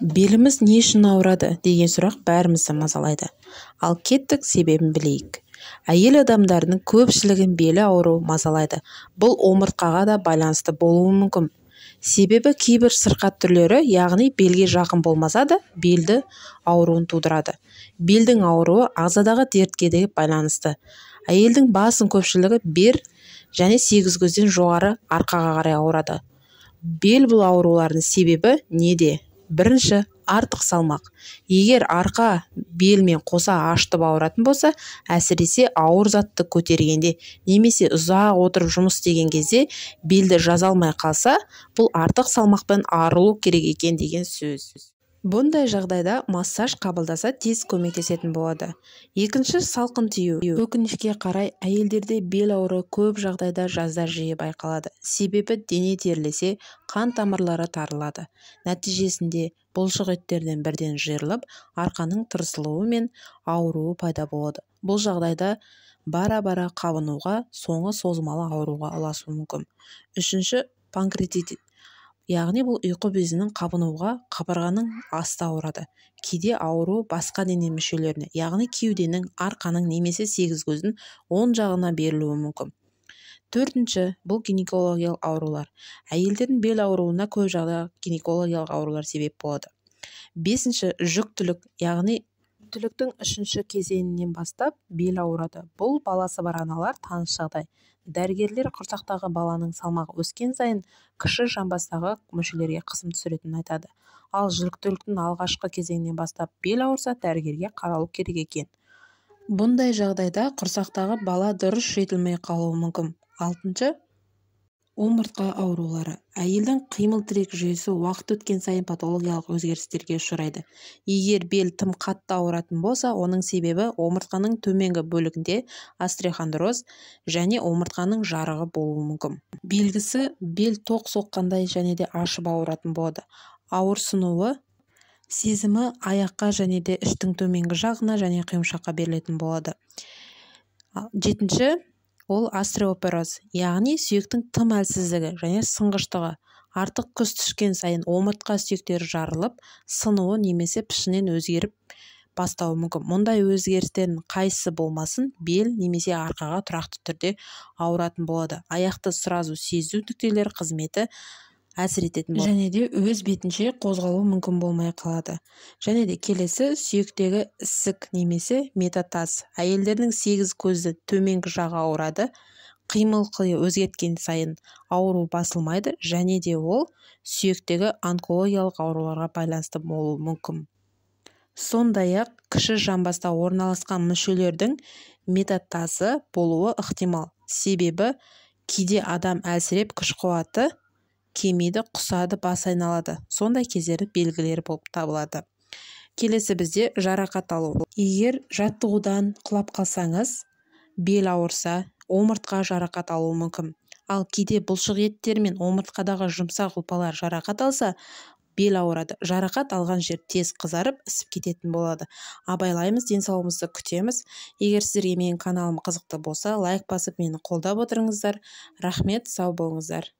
Беліміз не үшін ауырады деген сұрақ бәрімізді мазалайды. Ал кеттік, себебін білейік. Әйел адамдарының көпшілігін белі ауруы мазалайды. Бұл омыртқаға да байланысты болуы мүмкін. Себебі кейбір сырқат түрлері, яғни белге жақын болмаса да, белді ауруын тудырады. Белдің ауруы ағзадағы дертке де байланысты. Әйелдің басым көпшілігі бер және сегіз көзден жоғары арқаға қарай ауырады. Бел бұл аурулардың себебі неде? Бірінші, артық салмақ. Егер арқа белмен қоса ашытып ауыратын болса, әсіресе ауыр затты көтергенде немесе ұзақ отырып жұмыс істеген кезде белді жаза алмай қалса, бұл артық салмақпен арылу керек екен деген сөз. Бұндай жағдайда массаж қабылдаса тез көмектесетін болады. Екінші, салқын тию. Өкінішке қарай, әйелдерде бел ауруы көп жағдайда жазда жиі байқалады. Себебі дене терлесе, қан тамырлары тарылады. Нәтижесінде бұлшық еттерден бірден жиырылып, арқаның тырсылуы мен ауруы пайда болады. Бұл жағдайда бара-бара қабынуға, соңы созылмалы ауруға ұласуы мүмкін. Үшінші, панкреатит. Яғни бұл ұйқы безінің қабынуға, қабырғаның асты ауырады. Кейде ауру басқа дене мүшелеріне, яғни кеуденің, арқаның немесе сегіз көздің оң жағына берілуі мүмкін. Төртінші, бұл гинекологиялық аурулар. Әйелдердің бел ауруына көп жағдайда гинекологиялық аурулар себеп болады. Бесінші, жүктілік, яғни жүктіліктің үшінші кезеңінен бастап бел ауырады. Бұл баласы бар аналар таныс жағдай. Дәрігерлер құрсақтағы баланың салмағы өскен сайын кіші жамбастағы мүшелерге қысым түсіретінін айтады. Ал жүктіліктің алғашқы кезеңінен бастап бел ауырса, дәрігерге қаралу керек екен. Бұндай жағдайда құрсақтағы бала дұрыс жетілмей қалуы мүмкін. Алтыншы, омыртқа аурулары. Әйелдің қимыл-тірек жүйесі уақыт өткен сайын патологиялық өзгерістерге ұшырайды. Егер бел тым қатты ауыратын болса, оның себебі омыртқаның төменгі бөлігінде остеохондроз және омыртқаның жарығы болуы мүмкін. Белгісі бел тоқ соққандай және де ашып ауыратын болады. Ауырсынуы сезімі аяққа және де іштің төменгі жағына және құйымшаққа берілетін болады. Жетінші, ол остеопороз, яғни сүйектің тым әлсіздігі және сынғыштығы. Артық күш түскен сайын омыртқа сүйектері жарылып, сынуы немесе пішінен өзгеріп бастауы мүмкін. Мұндай өзгерістердің қайсысы болмасын, бел немесе арқаға тұрақты түрде ауыратын болады. Аяқты сразу сезу нүктелері қызметі әсер ететін болады. Және де өз бетінше қозғалу мүмкін болмай қалады. Және де келесі сүйектегі ісік немесе метатаз. Әйелдердің сегіз көзді төменгі жағы ауырады. Қимыл өзгерткен сайын ауру басылмайды және де ол сүйектегі онкологиялық ауруларға байланысты болуы мүмкін. Сондай-ақ кіші жамбаста орналасқан мүшелердің метатазы болуы ықтимал. Себебі кейде адам әлсіреп, күш қуаты кемиді, құсады, бас айналады. Сондай кездері белгілері болып табылады. Келесі бізде жарақат алу. Егер жаттығудан құлап қалсаңыз, бел ауырса, омыртқа жарақат алуы мүмкін. Ал кейде бұлшық еттер мен омыртқадағы жұмсақ ұлпалар жарақат алса, бел ауырады. Жарақат алған жер тез қызарып, ісіп кететін болады. Абайлаймыз, денсаулығымызды күтеміз. Егер сіздерге менің каналым қызықты болса, лайк басып мені қолдап отырыңыздар. Рахмет, сау болыңыздар.